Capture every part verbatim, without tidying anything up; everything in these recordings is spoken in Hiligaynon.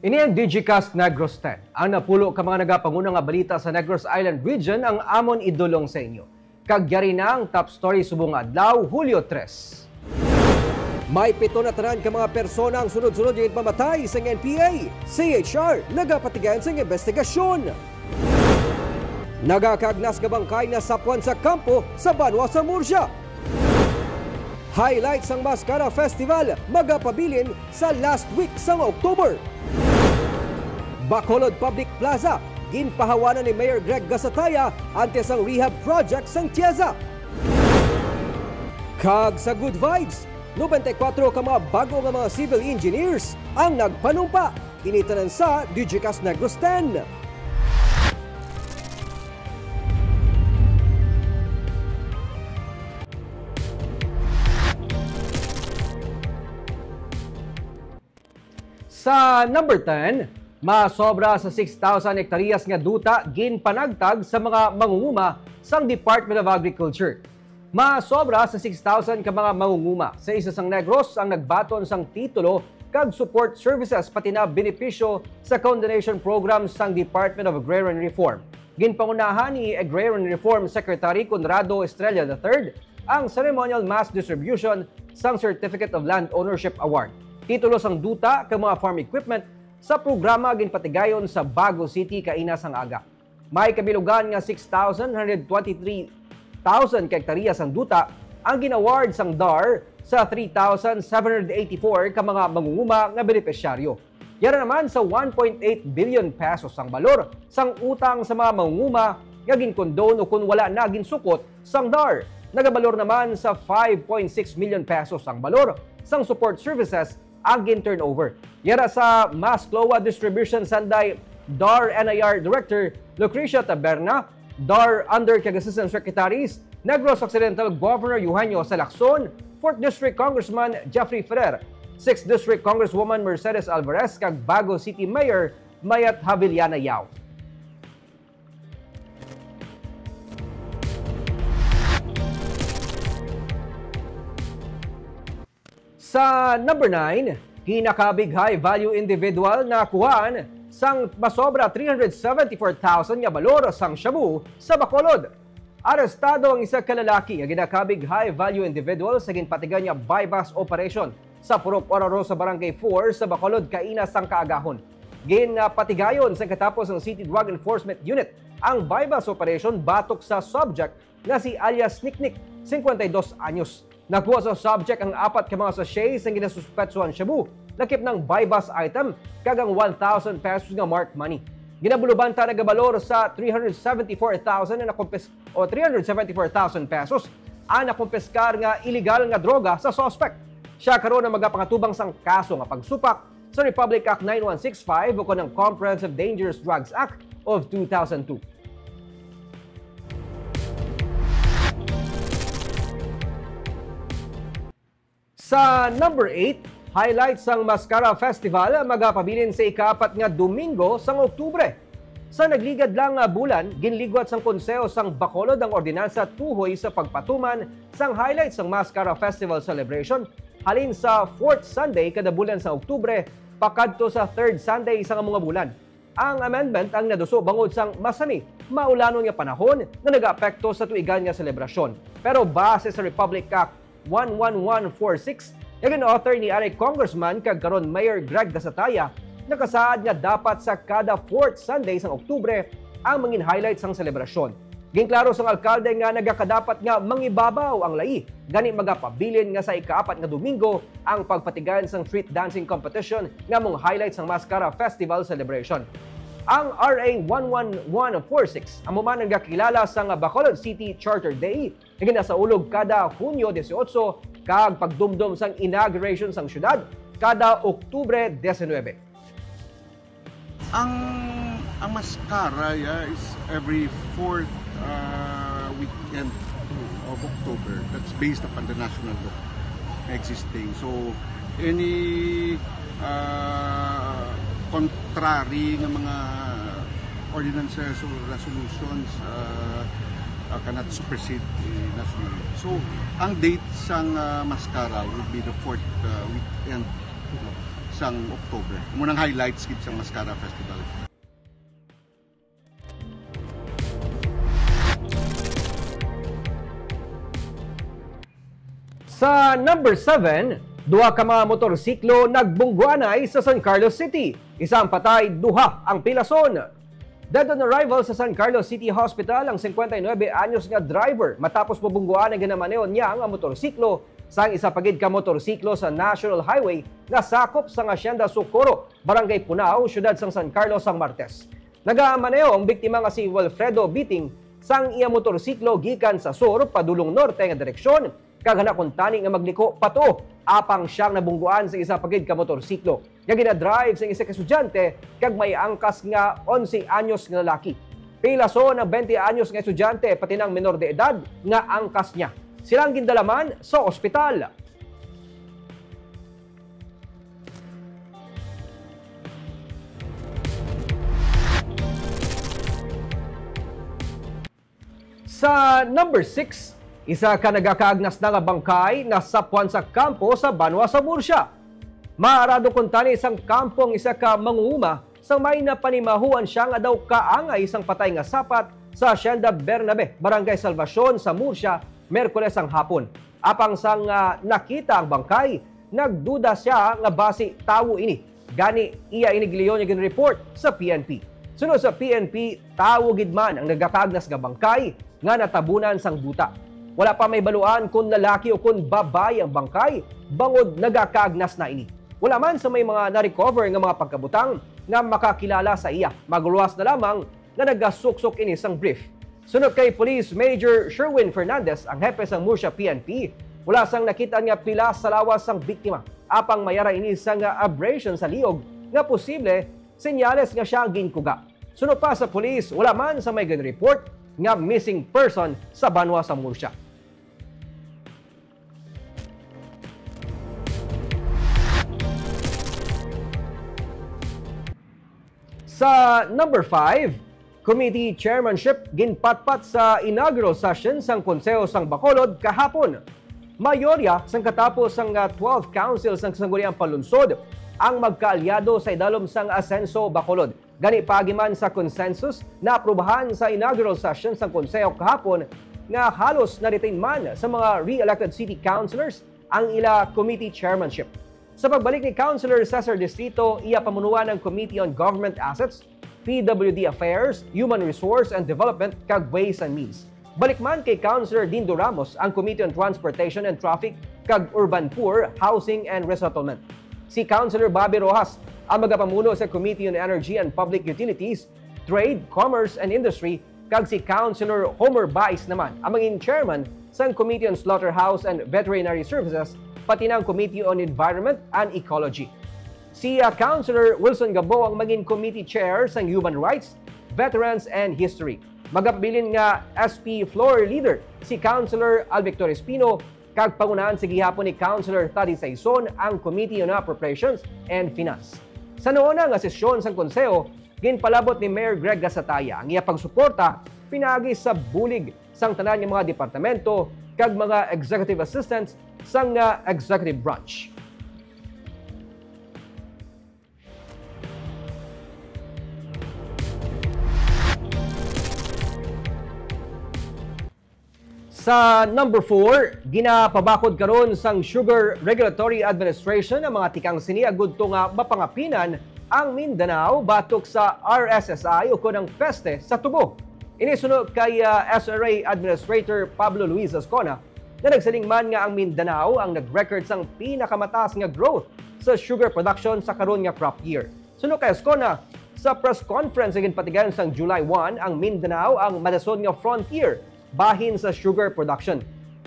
Ini ang Digicast Negros ten. Ang napulo ka mga nagapanguna nga balita sa Negros Island Region ang amon idulong sa inyo. Kag yari na ang top story subong nga adlaw, Hulyo tres. May pito na tanan ka mga persona ang sunod-sunod nga ginpamatay sang N P A. C H R nagapatigayon sang investigasyon. Nagakagnas nga bangkay nasapwan sa kampo sa banwa sa Murcia. Highlight sang Mascara Festival magapabilin sa last week sang October. Bacolod Public Plaza, ginpahawanan ni Mayor Greg Gasataya antes ang rehab project sang Tieza. Kag sa Good Vibes, nobenta y kuwatro ka mga bag-o nga mga civil engineers ang nagpanumpa. Ini tanan sa Digicast Negros ten. Sa number ten, masobra sa six thousand hektaryas nga duta ginpanagtag sa mga mangunguma sang Department of Agriculture. Masobra sa six thousand ka mga mangunguma sa isla sang Negros ang nagbaton sang titulo kag support services pati na benepisyo sa condonation program sang Department of Agrarian Reform. Ginpangunahan ni Agrarian Reform Secretary Conrado Estrella the third ang ceremonial mass distribution sang Certificate of Land Ownership Award, titulo sang duta kag mga farm equipment sa programa ginpatigayon sa Bago City kaina sang aga. May kabilugan nga six thousand one hundred twenty-three thousand ka hektarya sang duta ang gin-award sang DAR sa three thousand seven hundred eighty-four ka mga mangunguma nga benepisyaryo. Yara naman sa one point eight billion pesos ang balor sang utang sa mga mangunguma nga gin-condone o kon wala na ginsukot sang DAR. Nagabalor naman sa five point six million pesos ang balor sang support services ang gin-turnover. Yara sa Mass CLOA Distribution Sanday, DAR N I R Director Lucrecia Taberna, DAR Under kag Assistant Secretaries, Negros Occidental Governor Eugenio Salacson, Fourth District Congressman Jeffrey Ferrer, Sixth District Congresswoman Mercedes Alvarez, kag Bago City Mayor Mayet Haviliana Yao. Sa number nine, kinakabig high value individual nakuhaan sang masobra three hundred seventy-four thousand nga balor sang shabu sa Bacolod. Arestado ang isa ka lalaki nga ginakabig high value individual sa ginpatigan nga buy-bust operation sa Purok Oraro sa Barangay four sa Bacolod kaina sang kaagahon. Ginpatigayon sa katapos ang City Drug Enforcement Unit ang buy-bust operation batok sa subject nga si alias Niknik, cincuenta y dos anyos. Nakuha sa subject ang apat ka mga sachet sang ginasuspetsuhan shabu, lakip ng buy-bust item, kag ang one thousand pesos nga marked money. Ginabulubanta nagabalor sa three hundred seventy-four thousand na nakumpis-, o three hundred seventy-four thousand pesos ang nakumpiskar nga iligal nga droga sa suspect. Siya karon ang magapakatubang sang kaso nga pagsupak sa Republic Act nine one six five o kon ang Comprehensive Dangerous Drugs Act of two thousand two. Sa number eight, highlight sang Mascara Festival magapabilin sa ikaapat nga Domingo sang Oktubre. Sa nagligad lang nga bulan, ginligwat sang Konseho sang Bacolod ang ordinansa tuhoy sa pagpatuman sang highlight sang Mascara Festival celebration halin sa fourth Sunday kada bulan sang Oktubre pakadto sa third Sunday sang amo nga bulan. Ang amendment ang naduso bangod sang masami maulanon nga panahon nga nagaapekto sa tuigan nga selebrasyon. Pero base sa Republic Act one one one four six nga gin-author ni ari Congressman kag karon Mayor Greg Gasataya, nakasaad nga dapat sa kada fourth Sunday sang Oktubre ang mangin highlight sang selebrasyon. Ginklaro sang alkalde nga nagakadapat nga mangibabaw ang layi, gani magapabilin nga sa ikaapat nga Domingo ang pagpatigayon sang street dancing competition nga mong highlight sang Mascara Festival celebration. Ang R A one one one four six amo man ang gakilala sang Bacolod City Charter Day nga ginasaulog kada Hunyo dieciocho kag pagdumdom sang inauguration sang syudad kada Oktubre diecinuebe. Ang, ang Mascara, yeah, is every fourth, uh, weekend of October. That's based upon the national law existing. So, any, uh, contrary nga mga ordinances or resolutions, uh, uh, cannot supersede the national law. So, ang date sang, uh, Mascara would be the fourth, uh, weekend, no? sang Oktubre. Amo nang highlights gid sang Mascara Festival. Sa number seven, duha ka mga motorsiklo nagbungguanay sa San Carlos City. Isa ang patay, duha ang pilason. Dead on arrival sa San Carlos City Hospital ang singkwenta y nuebe anyos nga driver matapos mabungguan ang ginamaneho niya nga motorsiklo sang isa pa gid ka motorsiklo sa National Highway nga sakop sang Hacienda Socorro, Barangay Punao, siyudad sang San Carlos, sang Martes. Nagamaneho ang biktima nga si Wilfredo Biting sang iya motorsiklo gikan sa sur padulong norte nga direksyon, kag hana kuntani nga magliko patuo, apang siya ang nabungguan sa isa pa gid ka motorsiklo nga ginadrive sang isa ka estudyante kag may angkas nga onse anyos nga lalaki. Pilason ang bente anyos nga estudyante, pati na ang menor de edad nga angkas niya. Sila ang gindala man sa ospital. Sa number six, isa ka nagakaagnas na nga bangkay nasapwan sa kampo sa banwa sa Murcia. Maarado kuntani sang kampo ang isa ka mangunguma sang may napanimahuan siya nga daw kaangay sang patay nga sapat sa Hacienda Bernabe, Barangay Salvacion sa Murcia, Miyerkules ang hapon. Apang sang, ah, nakita ang bangkay, nagduda siya nga basi tawo ini. Gani, iya ini gilayon nga gin-report sa P N P. Suno sa P N P, tawo gid man ang nagakaagnas nga bangkay nga natabunan sang duta. Wala pa mahibaluan kon lalaki o kon babayi ang bangkay, bangod nagakaagnas na ini. Wala man sa may mga na-recover nga mga pagkabutang nga makakilala sa iya. Magluwas na lamang nga nagasuksok ini sang brief. Suno kay Police Major Sherwin Fernandez, ang hepe sang Murcia P N P, wala sang nakit-an nga pilas sa lawas sang biktima. Apang may ara ini sang abrasion sa liog nga posible senyales nga siya ang ginkuga. Suno pa sa pulis, wala man sa may gin-report nga missing person sa banwa sa Murcia. Sa number five, committee chairmanship ginpatpat sa inaugural session sang Konseho sang Bacolod kahapon. Mayorya sang katapo sang, ah, twelve council sang Sangguniang Panlunsod ang magkaalyado sa idalom sang Asenso Bacolod. Gani, paagi man sa consensus, naaprubahan sa inaugural session sang Konseho kahapon nga halos na-retain man sa mga re-elected city councilors ang ila committee chairmanship. Sa pagbalik ni Councilor Cesar Distrito, iya pamunuan ang Committee on Government Assets, P W D Affairs, Human Resource and Development, kag Ways and Means. Balik man kay Councilor Dindo Ramos ang Committee on Transportation and Traffic kag Urban Poor, Housing and Resettlement. Si Councilor Bobby Rojas ang magapamuno sa Committee on Energy and Public Utilities, Trade, Commerce and Industry, kag si Councilor Homer Bais naman ang mangin chairman sang Committee on Slaughterhouse and Veterinary Services, pati na ang Committee on Environment and Ecology. Si, ah, Councilor Wilson Gabo ang mangin committee chair sang Human Rights, Veterans and History. Magapabilin nga S P floor leader si Councilor Alvictor Espino, kag pangunahan sa gihapon ni Councilor Thady Saison ang Committee on Appropriations and Finance. Sa nauna nga sesyon sang Konseho, ginpalabot ni Mayor Greg Gasataya ang iya pagsuporta pinaagi sa bulig sang tanan nga mga departamento kag mga executive assistants sang, ah, executive branch. Sa number four, ginapabakod karon sang Sugar Regulatory Administration ang mga tikang sini agud to nga mapangapinan ang Mindanao batok sa R S S I ukon ang peste sa tubo. Ini suno kay, ah, S R A Administrator Pablo Luis Ascona, nga nagsiling man nga ang Mindanao ang nag-record sang pinakamataas nga growth sa sugar production sa karon nga crop year. Suno kay Ascona, sa press conference nga ginpatigayon sang July one, ang Mindanao ang madason nga frontier bahin sa sugar production.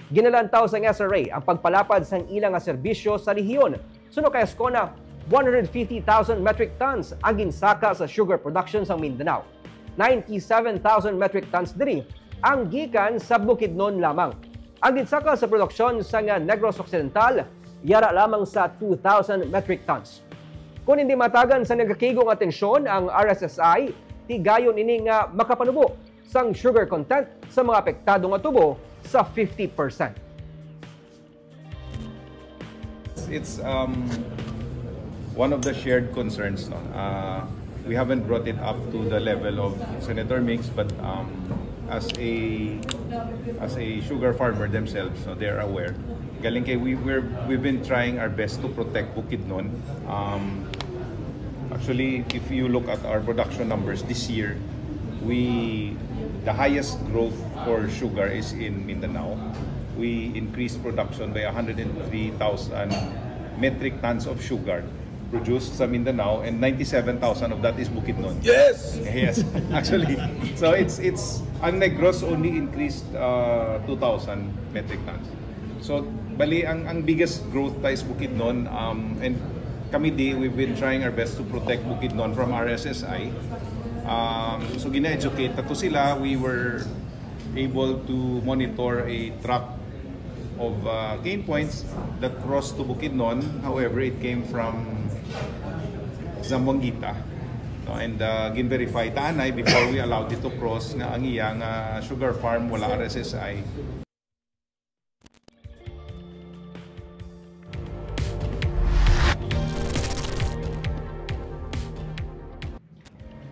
Ginalantaw sang S R A ang pagpalapad sang ila nga serbisyo sa rehiyon. Suno kay Ascona, one hundred fifty thousand metric tons ang ginsaka sa sugar production sang Mindanao. Ninety-seven thousand metric tons diri ang gikan sa Bukidnon lamang. Ang ginsaka sa produksyon sang Negros Occidental yara lamang sa two thousand metric tons. Kon hindi matagan sa nagakaigo nga atensyon ang R S S I, tigayon ini nga makapanubo sang sugar content sa mga apektado nga tubo sa fifty percent. It's um, One of the shared concerns, no, uh, we haven't brought it up to the level of Senator Migs, but um, as a as a sugar farmer themselves, no, they're aware. Galing kay we we're, we've been trying our best to protect Bukidnon. Um, actually, if you look at our production numbers this year, we the highest growth for sugar is in Mindanao. We increased production by one hundred three thousand metric tons of sugar produced sa Mindanao, and ninety-seven thousand of that is Bukidnon. Yes! Yes, actually. So it's it's ang Negros only increased uh, two thousand metric tons. So bali ang ang biggest growth ta is Bukidnon, um, and kami di, we've been trying our best to protect Bukidnon from R S S I. Um, so gina-educate ta to sila. We were able to monitor a truck of uh, cane points that crossed to Bukidnon. However, it came from Zamboanguita. No, and uh, gin-verify ta anay before we allowed it to cross nga ang iya nga sugar farm wala R S S I.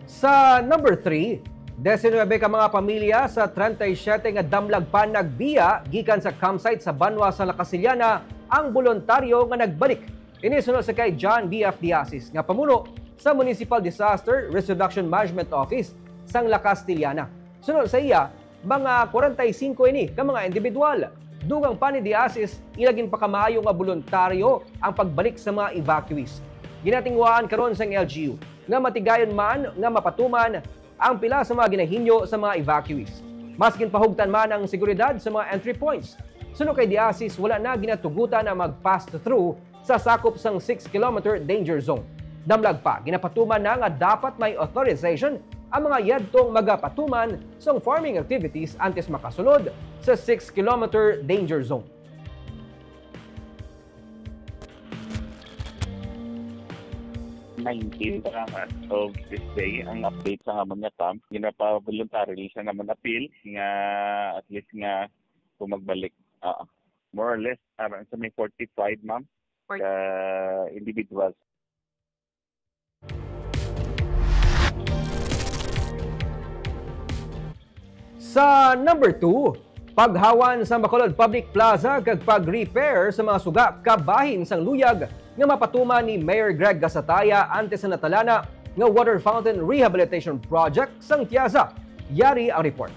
Sa number three, diecinuebe ka mga pamilya sa treinta y siete nga Damlagpa nagbiya gikan sa campsite sa banwa sa La Castellana ang boluntaryo nga nagbalik. Ini suno sa kay John B F Diasis nga pamuno sa Municipal Disaster Risk Reduction Management Office sang La Castellana. Suno sa iya, mga kwarenta y singko ini ka mga individual. Dugang pa ni Diasis, ila ginpakamaayo nga boluntaryo ang pagbalik sa mga evacuees. Ginatinguhaan karon sang L G U nga matigayon man nga mapatuman ang pila sa mga ginahinyo sa mga evacuees. Mas ginpahugtan man ang seguridad sa mga entry points. Suno kay Diasis, wala na ginatugutan ang mag-pass-through sa sakop sang six kilometer danger zone. Damlag pa, ginapatuman na nga dapat may authorization ang mga yadtong magapatuman sang farming activities antes makasulod sa six kilometer danger zone. Nineteen pa lang as of this day ang update sa amon nga camp. Ginapa-voluntarily sa amon appeal nga at least nga kung magbalik. Ah, more or less, around sa may forty-five, ma'am, ka individuals. Sa number two, paghawan sa Bacolod Public Plaza kag pag-repair sa mga suga kabahin sang luyag nga mapatuman ni Mayor Greg Gasataya antes sa natalana nga water fountain rehabilitation project sang Tiaza. Yari ang report.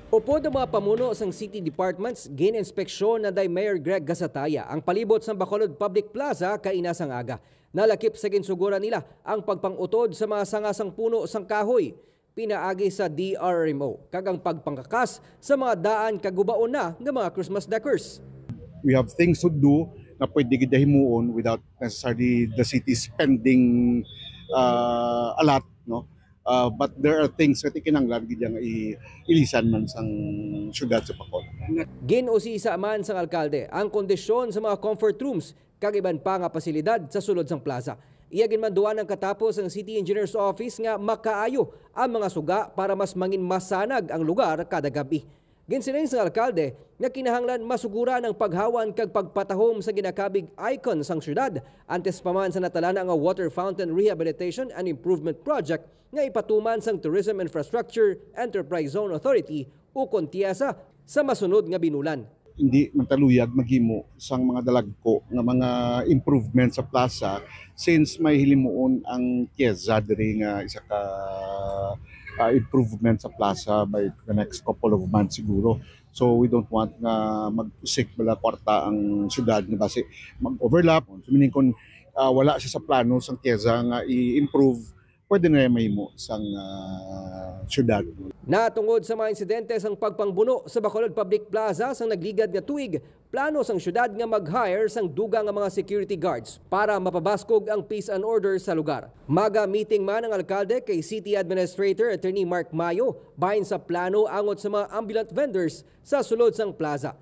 Upod ang mga pamuno sang city departments, gin-inspeksyon na day Mayor Greg Gasataya ang palibot sang Bacolod Public Plaza kaina sang aga. Nalakip sa ginsuguran nila ang pagpang-utod sa mga sanga sang puno sang kahoy pinaagi sa D R R M O kag ang pagpangkakas sa mga daan kag gubaon na nga mga Christmas decors. We have things to do na pwede gid himuon without necessarily the city spending uh, a lot, no? Uh, but there are things nga kinahanglan gid nga i- ilisan man sang syudad sa Bacolod. Gin-usisa man sang alkalde ang kondisyon sa mga comfort rooms kag iban pa nga pasilidad sa sulod sang plaza. Iya ginmanduan ang katapos sang City Engineer's Office nga makaayo ang mga suga para mas mangin masanag ang lugar kada gab-i. Ginsiling sang alkalde nga kinahanglan masuguran ang paghawan kag pagpatahom sa ginakabig icon sang syudad antes pa man sa natalana nga Water Fountain Rehabilitation and Improvement Project nga ipatuman sang Tourism Infrastructure Enterprise Zone Authority ukon TIEZA sa masunod nga binulan. Hindi man ta luyag maghimo sang mga dalagko nga mga improvement sa plaza since may hilimuon ang TIEZA diri nga isa ka uh, improvement sa plaza by the next couple of months siguro. So we don't want nga mag-usik bala kwarta ang syudad nga basi mag-overlap. So meaning kung uh, wala siya sa plano sang TIEZA nga i-improve, pwede na mahimo sang uh, syudad. Natungod sa mga insidente sang pagpangbuno sa Bacolod Public Plaza sang nagligad nga tuig, plano sang syudad nga mag-hire sang dugang nga mga security guards para mapabaskog ang peace and order sa lugar. Maga-meeting man ang alkalde kay City Administrator Attorney Mark Mayo bahin sa plano angot sa mga ambulant vendors sa sulod sang plaza.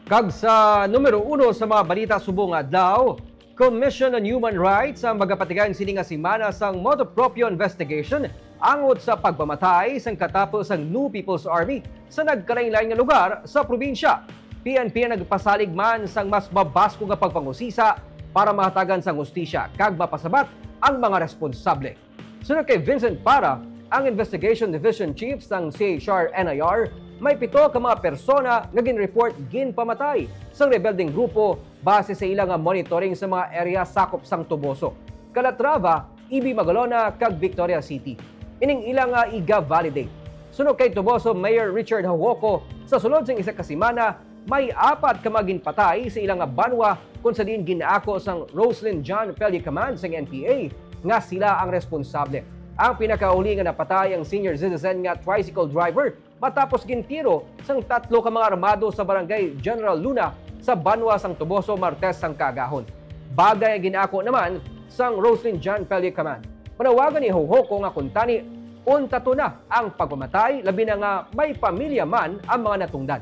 Kag sa numero uno sa mga balita subong nga adlaw, Commission on Human Rights ang magapatigayong sini nga semana sang motu proprio investigation Angot sa pagpamatay sang katapo sang New People's Army sa nagkalainlain nga lugar sa probinsya, P N P ang nagpasalig man sang mas mabaskog nga pagpangusisa para mahatagan sang hustisya kag mapasabat ang mga responsable. Suno kay Vincent Para, ang Investigation Division Chief sang C H R N I R, may pito ka mga persona nga ginreport ginpamatay sang rebeldeng grupo base sa ila nga monitoring sa mga area sakop sang Toboso, Calatrava, Ibi Magalona, kag Victoria City. Ining ila nga iga-validate. Suno kay Toboso Mayor Richard Haujoco, sa sulod sang isa ka semana, may apat ka mga ginpatay sa ila nga banwa, kung sa diin gin-ako sang Roslyn John Pelle Command sang N P A nga sila ang responsable. Ang pinakauli nga napatay ang senior citizen nga tricycle driver matapos gintiro sang tatlo ka mga armado sa barangay General Luna sa banwa sang Toboso, Martes sang kaagahon. Bagay ang gin-ako naman sang Roslyn John Pelle Command. Panawagan ni Haujoco nga kuntani, unta to na ang pagpamatay, labi na nga may pamilya man ang mga natungdan.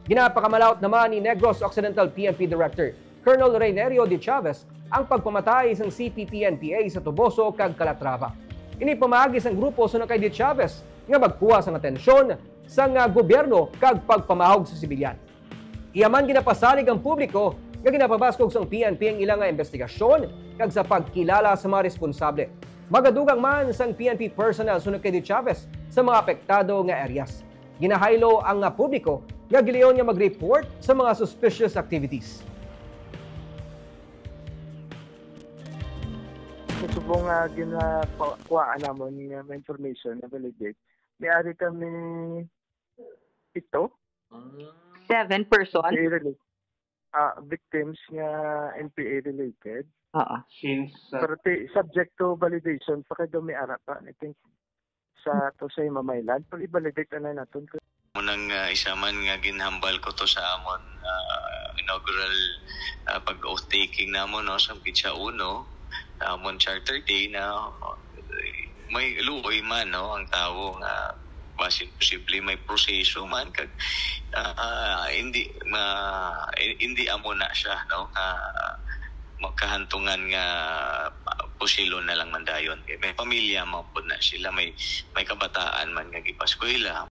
Ginapakamalaut naman ni Negros Occidental P N P Director Colonel Reynerio de Chavez ang pagpamatay sang C P P N P A sa Toboso kag Calatrava. Ini pamaagi sang grupo suno kay de Chavez nga magkuha sang atensyon sang, ah, gobyerno kag pagpamahog sa sibilyan. Iya man ginapasalig ang publiko nga ginapabaskog sang P N P ang ila nga investigasyon kag sa pagkilala sa mga responsable. Magadugang man sang P N P personnel suno kay de Chavez sa mga apektado nga areas. Ginahaylo ang, ah, publiko nga gilayon nga mag-report sa mga suspicious activities. Subong nga ginakuhaan namon nga mga information nga validate, may ari kami pito. Seven person? N P A related. Ah, victims nga N P A related. Oo. Since, uh, Pero ti-, subject to validation pa kay daw may ara pa, I think, sa to sa Himamaylan. Pero i-validate na naton. Munang, ah, isa man nga ginhambal ko to sa amon, ah, inaugural, ah, pag-oath taking namon, no, sa Pizza Uno, sa amon Charter Day na, ah, may luoy man, no, ang tawo nga basin posible may proseso man kag, ah, hindi ma-, hindi amo na siya, no, nga magkahantungan nga, ah, pusilon na lang man dayon. Kay may pamilya man pud na sila, may, may kabataan man nga gipaskwela.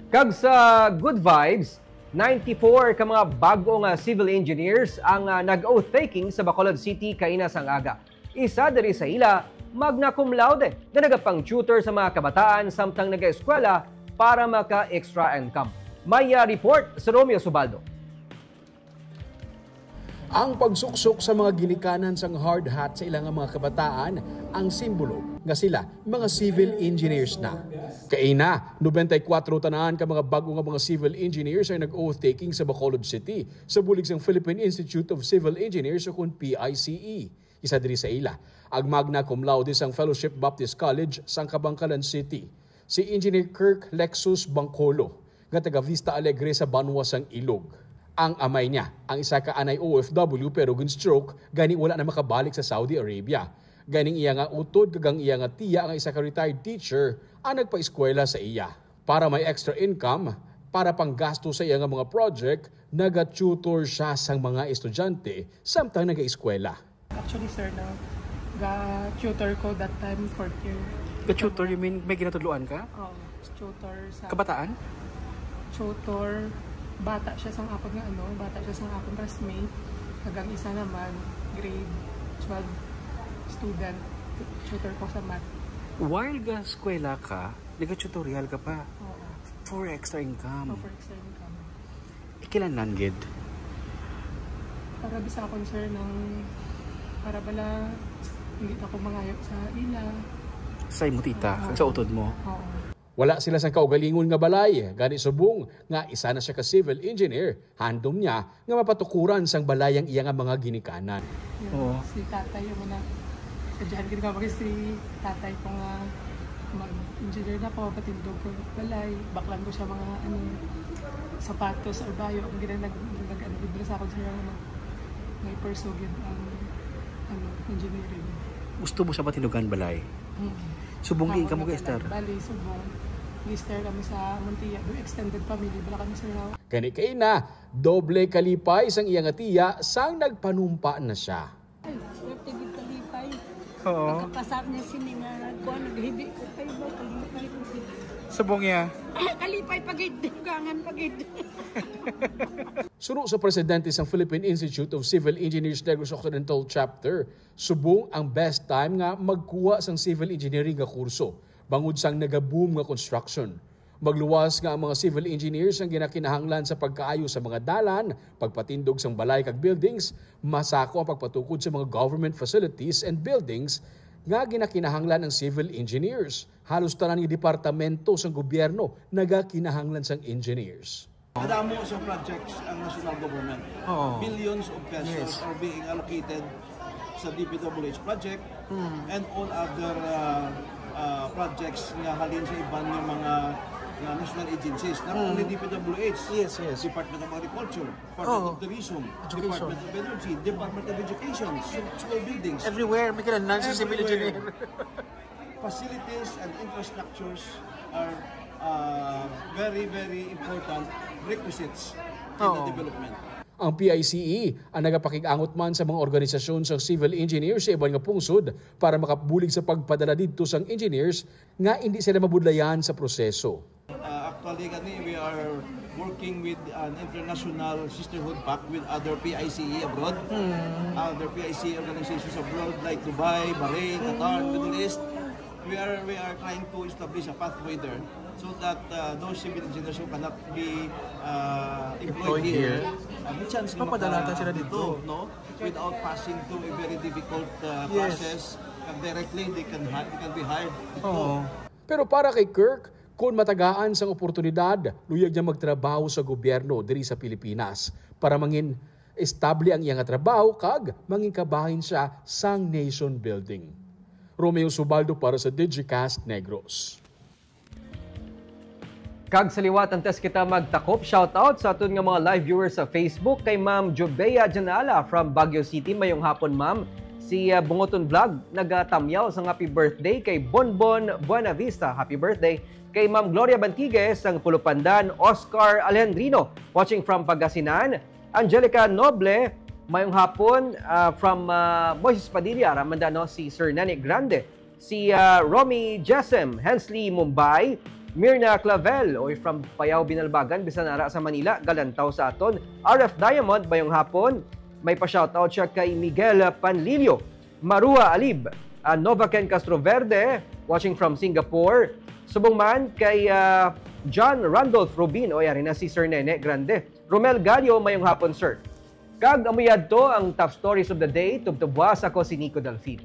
Kag sa good vibes, ninety-four ka mga bag-o nga civil engineers ang, ah, nag-oath taking sa Bacolod City kaina sang aga. Isa diri sa ila, magna cum laude, nga nagapang-tutor sa mga kabataan samtang nagaeskwela para maka-extra income. May, ah, report si Romeo Subaldo. Ang pagsuksok sa mga ginikanan sang hard hat sa ila nga mga kabataan ang simbolo nga sila mga civil engineers na. Kaina, nobenta y kuwatro tanan ka mga bag-o nga mga civil engineers ang nag-oath taking sa Bacolod City sa bulig sang Philippine Institute of Civil Engineers, ukon P I C E. Isa diri sa ila, ang magna cum laude sang Fellowship Baptist College sang Kabankalan City, si Engineer Kirk Lexus Bangkolo, nga taga Vista Alegre sa banwa sang Ilog. Ang amay niya, ang isa ka anay O F W pero gin-stroke, gani wala na makabalik sa Saudi Arabia. Ganing iya nga utod kag ang iya nga tiya nga isa ka retired teacher ang nagpaeskwela sa iya. Para may extra income, para panggasto sa iya nga mga project, naga-tutor siya sang mga estudyante samtang nagaeskwela. Actually, sir, no, ga-tutor ko that time, fourth year. Ga-tutor, you mean may ginatudloan ka? Oo, tutor sa Kabataan? Tutor, bata siya sang akon nga, ano, bata siya sang akon classmate. Kag ang isa naman, grade twelve student, tutor ko sa math. While ga-eskwela ka, naga-tutorial ka pa? Oo. For extra income? Oo, for extra income. Ikilanlan gid. Para bisakon, sir, nang para bala hindi na ko mangayo sa ila. Sa imo tita, Oo. Kag sa utod mo? Oo. Wala sila sang kaugalingon nga balay, gani subong nga isa na siya ka civil engineer, handom niya nga mapatukuran sang balay ang iya nga mga ginikanan. Yun, Oo. Si tatay, yung muna, sadyahan gid nga, kasi si tatay ko nga mag-engineer na ko, patindog ko balay, baklan ko siya mga, ano, sapatos or bayo, ang ginag-, nag-, nag-, ano, gid sa akon, sir, nga mag-, may pursue gid ang, ano, engineering. Gusto mo siya matindugan balay? Mm. Subong Ako gid ka mo na ka, Esther? Bali, subong. Mister kami sa Montilla, do extended family bala kami, sir, ha? Gani kay na, doble kalipay sang iya nga tiya sang nagpanumpa na siya. Ay, swerte gid kalipay. Oo. Pagkapasar niya sini nga kuan, naghibi ko kay ba, kalipay ko gid. Subong niya. Kalipay pa gid, dugangan pa gid. Suno sa presidente sang Philippine Institute of Civil Engineers Negros Occidental Chapter, subong ang best time nga magkuha sang civil engineering nga kurso bangod sang nagaboom nga construction. Magluwas nga ang mga civil engineers ang ginakinahanglan sa pagkaayo sa mga dalan, pagpatindog sang balay kag buildings, masako ang pagpatukod sa mga government facilities and buildings nga ginakinahanglan ang civil engineers. Halos tanan nga departamento sang gobyerno nagakinahanglan sang engineers. Kadamo sa projects ang national government. Oo. Billions of pesos Yes. are being allocated sa D P W H project and all other uh, uh, projects nga halin sa iban nga mga nga national agencies. Not only D P W H, Yes, yes. Department of Agriculture, Department Oo. of Tourism, Education. Department of Energy, Department of Education, so, school buildings, Everywhere, may kailangan si civil Everywhere. Engineer. Facilities and infrastructures are uh, very, very important requisites in the Oo. Development. Ang P I C E ang nagapakig-angot man sa mga organisasyon sang civil engineers sa iban nga pungsod para makabulig sa pagpadala didto sang engineers nga indi sila mabudlayan sa proseso. Uh, actually, kani, we are working with an international sisterhood pact with other P I C E abroad. Other P I C E organizations abroad like Dubai, Bahrain, Qatar, Middle East. We are we are trying to establish a pathway there so that uh, those civil engineers who cannot be uh, employed Employed here, here. uh, may chance nga Mapadala maka- ta sila dito. No? Without passing through a very difficult uh, Yes. process, and directly they can hi- they can be hired. Oo. Pero para kay Kirk, kung matagaan sang oportunidad, luyag niya magtrabaho sa gobyerno diri sa Pilipinas para mangin estable ang iya nga trabaho kag mangin kabahin siya sang nation building. Romeo Subaldo para sa Digicast Negros. Kag sa liwat, antes kita magtakop, shoutout sa aton nga mga live viewers sa Facebook, kay Ma'am Jobea Janala from Baguio City. Mayong hapon, Ma'am. Si uh, Bungoton Vlog nagatamyaw sang happy birthday kay Bonbon Buenavista. Happy birthday kay Ma'am Gloria Bantigue sang Pulupandan, Oscar Alejandrino watching from Pangasinan, Angelica Noble, mayong hapon uh, from uh, Moises Padilla, ramandano si Sir Nene Grande. Si uh, Romy Jessem, Hensley Mumbai, Mirna Clavel, oy from Payao Binalbagan, bisan ara sa Manila, galantaw sa aton. R F Diamond, mayong hapon. May pa-shoutout siya kay Miguel Panlilio, Marua Alib, uh, Nova Ken Castroverde, watching from Singapore. Subong man kay uh, John Randolph Rubin, oy ari na si Sir Nene Grande. Romel Gallo, mayong hapon, sir. Kag amo yadto ang top stories of the day, tubtob buas ako si Nico Delfin.